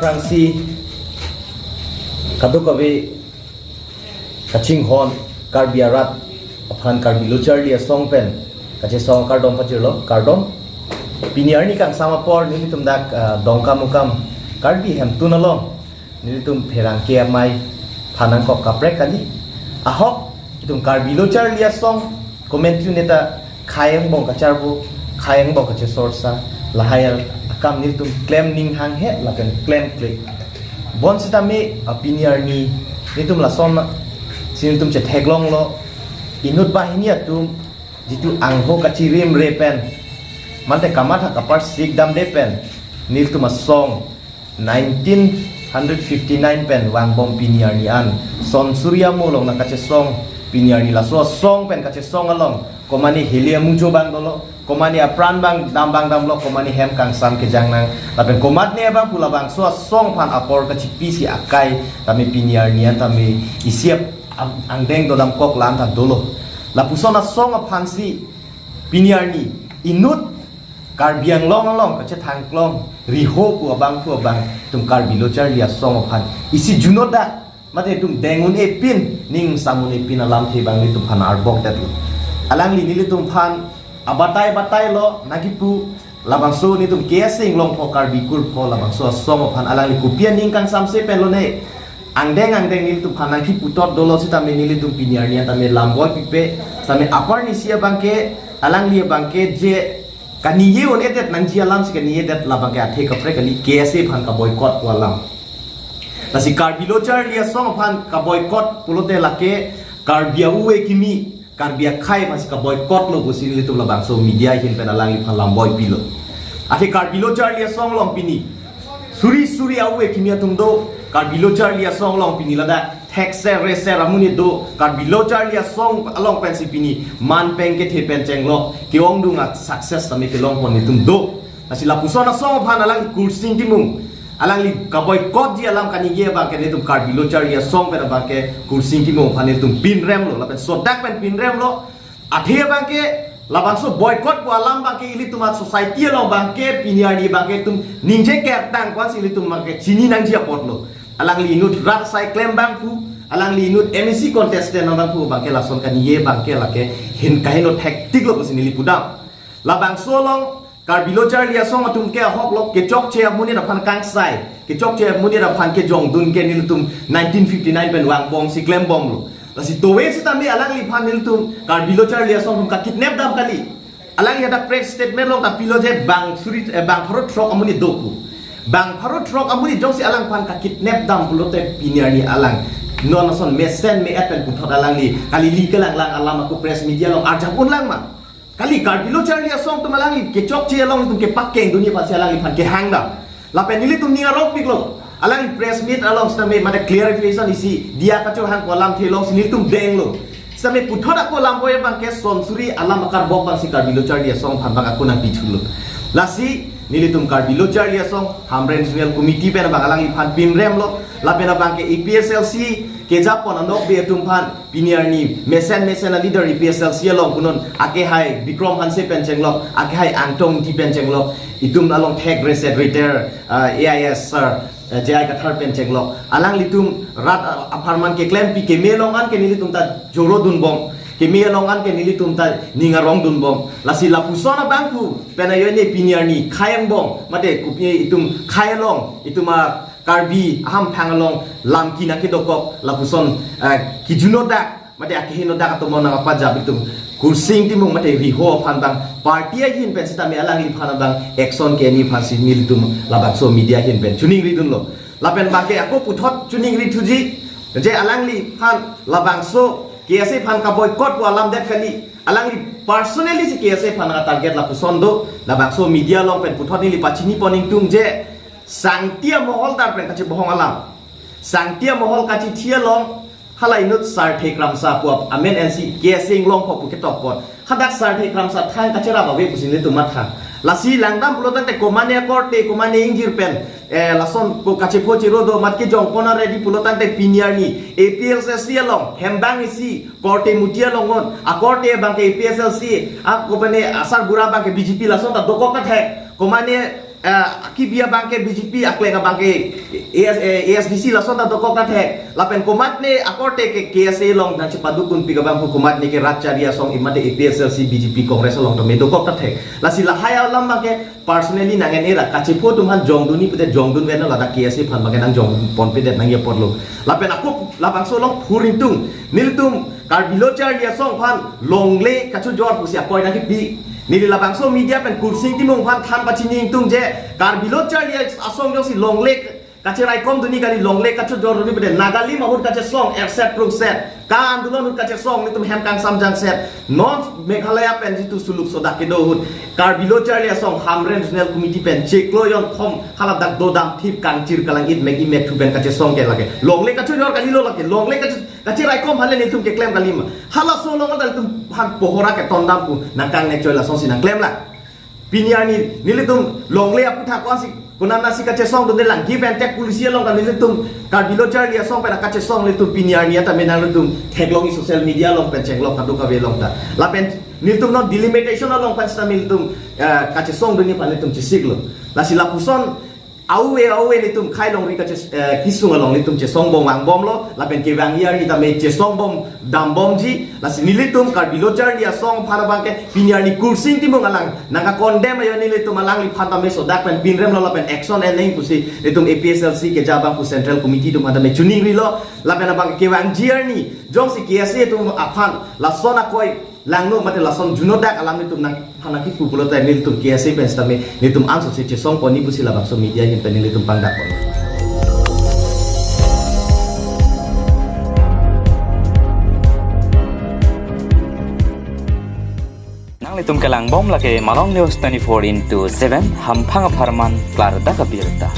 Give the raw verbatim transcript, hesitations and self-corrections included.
Aphrangsi kadokave kachinghon Karbi arat aphan Karbi Lo Charli Asong pen kachesong akardom pajirlo, kardom. Pini arni kangsam apor nelitum dak, ah, Dongkamukam Karbi Hemtun along nelitum pherangke amei aphan nangkok kaprek kali. Ahok itum Karbi Lo Charli Asong komantu neta khei angbong kacharbo, khei angbong kachesorsa, lahai akam nelitum klem ning hanghe lapen klemkle. Bonsitame, ah, pini arni nelitum lason si nelitum chetheklonglo, inut banghini atum jitu angho kachirimre pen, mate kamatha kaparsik damde pen nelitum asong nineteen hundred fifty-nine pen vangbom pini arni an son suri amo along nangkachesong, pini arni laso asong pen kachesong along komane heli amujo abang dolo, komane apran abang dam abang damlo, komane hem kangsam kejang nang, lapen komatne abang pu labangso asong aphan apor kachipisi akai tame pini arni an tame isi ap-, ang-, angdeng dodam kok lan ta dolo. Lapuson asong aphansi pini arni inut Karbi Anglong along kachethangklong riho pu abang pu abang itum Karbi Lo Charli Asong aphan isi junodak mate itum deng un-e pin, ning sam un-e pin alamthe abang nelitum aphan arbokdetlo. Alangli nelitum aphan abatai batailo, nangkipu labangso nelitum K S A Inglongpho Karbi Kurpho labangso asong aphan alangli kopi aning kangsamse pen lone angdeng angdeng nelitum aphan nangkiputot dolo sitame nelitum pini arni an tame lamboi pipe, sitame apar nisi abangke alangli abangke je kaningje un-edet nangji alamsi kaningjedet, labangke athe kaprek kali, K S A aphan kaboycott pu alam. Lasi Karbi Lo Charli Asong aphan kaboycott pulote lake Karbi a-u akimi, Karbi akhei aphansi kaboycott lo pusi nelitum labangso media ahin pen alangliphan lamboi pilo. Athe Karbi Lo Charli Asong along pini suri suri a-u akimi atum do, Karbi Lo Charli Asong along pini ladak thekser reser amonit do, Karbi Lo Charli Asong along pensi pini manpeng kethe pen chenglok, ke-ongdung a-success tame kelongpon atum do. Lasi lapuson asong aphan alangli Kursing Timung, alangli kaboycottji alam kaningje abangke nelitum Karbi Lo Charli Asong pen abangke Kursing Timung aphan nelitum pinremlo, lapen sodak pen pinremlo. Athe abangke labangso boycott pu alam abangke ilitum a-society along abangke pini arni abangke itum ningje kertang aphansi ilitum abangke chini nangji apotlo. Alangli inut rat asai klem abang pu, alangli inut M A C contestant abang pu abangke lason kaningje abangke lake hin kaheno thektik lo pusi neli pudam. Labangso along Karbi Lo Charli Asong atum ke ahok lo, kechokche amonit aphan kangsai, kechokche amonit aphan kejongdun ke nelitum nineteen fifty-nine pen vangbomsi klembomlo. Lasi towe sitame alangliphan nelitum Karbi Lo Charli Asong atum kakidnap dam kali. Alangli hadak press statement along ta pilo je bang suri, eh, bang pharo throk amonit do pu. Bang pharo throk amonit jongsi alangphan kakidnap dam pulote pini arni alang non ason mesen me-et pen puthot alangli kali, li kelang lang alam ako press media along arjap unlang ma. Kali, Karbi Lo Charli Asong atum alangli kechokche along itum kepakengdunji aphansi alangliphan kehang dam. Lapen nelitum ning arongpiklo. Alangli press meet along sitame mate clarification isi diya kachehang pu alamthe alongsi nelitum denglo. Sitame puthot ako lamboi abangke son suri alam akarbok abangsi Karbi Lo Charli Asong aphan abang ako nangpithulo. Lasi nelitum Karbi Lo Charli Asong Hamren Regional Committee pen abang alangliphan pinremlo. Lapen abangke A P H L C kejapon anokbe atum aphan pini arni mesen mesen a-leader A P H L C along punon, akehai Bikrom Hanse pen chenglok, akehai Angtong Ingti pen chenglok, itum along thek reset retired, ah, A I S sir, eh, J I Kathar pen chenglok. Alanglitum rat, ah, apharman keklempi keme along an ke nelitum ta joro dunbom, keme along an ke nelitum ta ning arongdunbom. Lasi lapuson abang pu pen ajoine pini arni khei angbong mate kopi itum khei along itum a Karbi ahamphang along lam kina kedokok lapuson, eh, kijunodak mate akehenodak atum nangpajap itum Kursing Timung mate riho aphan abang party ahin pen sitame alangliphan abang action ke-enji aphansi nelitum labangso media ahin pen chiningridunlo. Lapen abangke ako puthot chiningrithuji je alangliphan labangso K S A aphan kaboycott pu alamdet kali, alangli personally si K S A aphan nangtarget lapuson do. Labangso media along pen puthot neli pachinipon ingtung je Sangti amohol dar pen kachebohong alam. Sangti amohol kachithi along hala inut Sarthe Kramsa pu amen ansi K S A Inglongpho pu ketokpon. Hadak Sarthe Kramsa thang kacherap ave pusi nelitum matha. Lasi langdam pulotangte komane akorte, komane ingjir pen, eh, lason ko kachepho chero do mat kejongpon a-ready pulotangte pini arni A P H L C along hembang isi korte muti along on, akorte abangke A P H L C, a komane asarbura abangke B J P lason ta dokok kathek. Komane Eh, kibi abang ke B J P, akleng abang ke A S, eh, A S D C lason ta dokok ta thek. Lapen komatne akorte ke K S A along nangchepadukun pik abang pu komatne ke Rat Chari Asong mate A P H L C, B J P, Congress along tame dokok ta thek. Lasi lahai alam abang ke personally nang-en-e ra kachepho atum aphan jongdunji pute jongdun ven ladak K S A aphan abang ke nangjong ponpedet nangji apotlo. Lapen ako labangso along phur ingtung. Nelitum Karbi Lo Charli Asong aphan longle kachojor pusi akoi nangkipi. Neli labangso media pen Kursing Timung aphan than pachini ingtung je Karbi Lo Charli Asong jongsi longle kacheraikomdunji kali, longle kachojordunji pute Nagalim ahut kachesong erset prungset, ka-andolon ahut kachesong, nelitum hem kangsam jangset. Non Meghalaya pen jitu suluk sodak kedo ahut Karbi Lo Charli Asong Hamren Regional Committee pen chiklo jonthom haladak dodam thip kangchir kalang-it mek imek thu pen kachesong ke lake. Longle kachojor kalilo lake. Longle kacho-, kacheraikom aphan le nelitum keklem kalima. Halaso along ta nelitum aphan pohora ketondam pu nangkang ne choi lasonsi nangklemlang. Pini arni nelitum longle aphuthak ko-ansi konatnasi kachesongdunde lang, give and take policy along ta nelitum Karbi Lo Charli Asong pen kachesong nelitum pini arni ata menang nelitum theklongji social media along pen chenglok kadokave along ta. Lapen nelitum non delimitation along pen seta nelitum, eh, kachesongdunji aphan nelitum chesiklo. Lasi lapuson awe awe nelitum khei longri kache-, eh, kesung along nelitum chesongbom vangbomlo, lapen kevangji arni tame chesongbom dambomji. Lasi nelitum Karbi Lo Charli Asong aphan abang ke pini arni Kursing Timung alang nangkacondemn ajo nelitum alangliphan tame sodak pen pinremlo lapen action en nangji pusi nelitum A P H L C keja abang pu Central Committee atum aphan tame choningrilo. Lapen abang ke kevangji arni jongsi K S A atum aphan lason akoi langno mate lason junodak alam nelitum nangphan nangkipu pulote nelitum K S A pen sitame nelitum ansose chesongponji pusi labangso media ahin pen nelitum pangdakpon. Nanglitum kelangbom lake Malong News twenty-four into seven, hamphang apharman klardak abirta.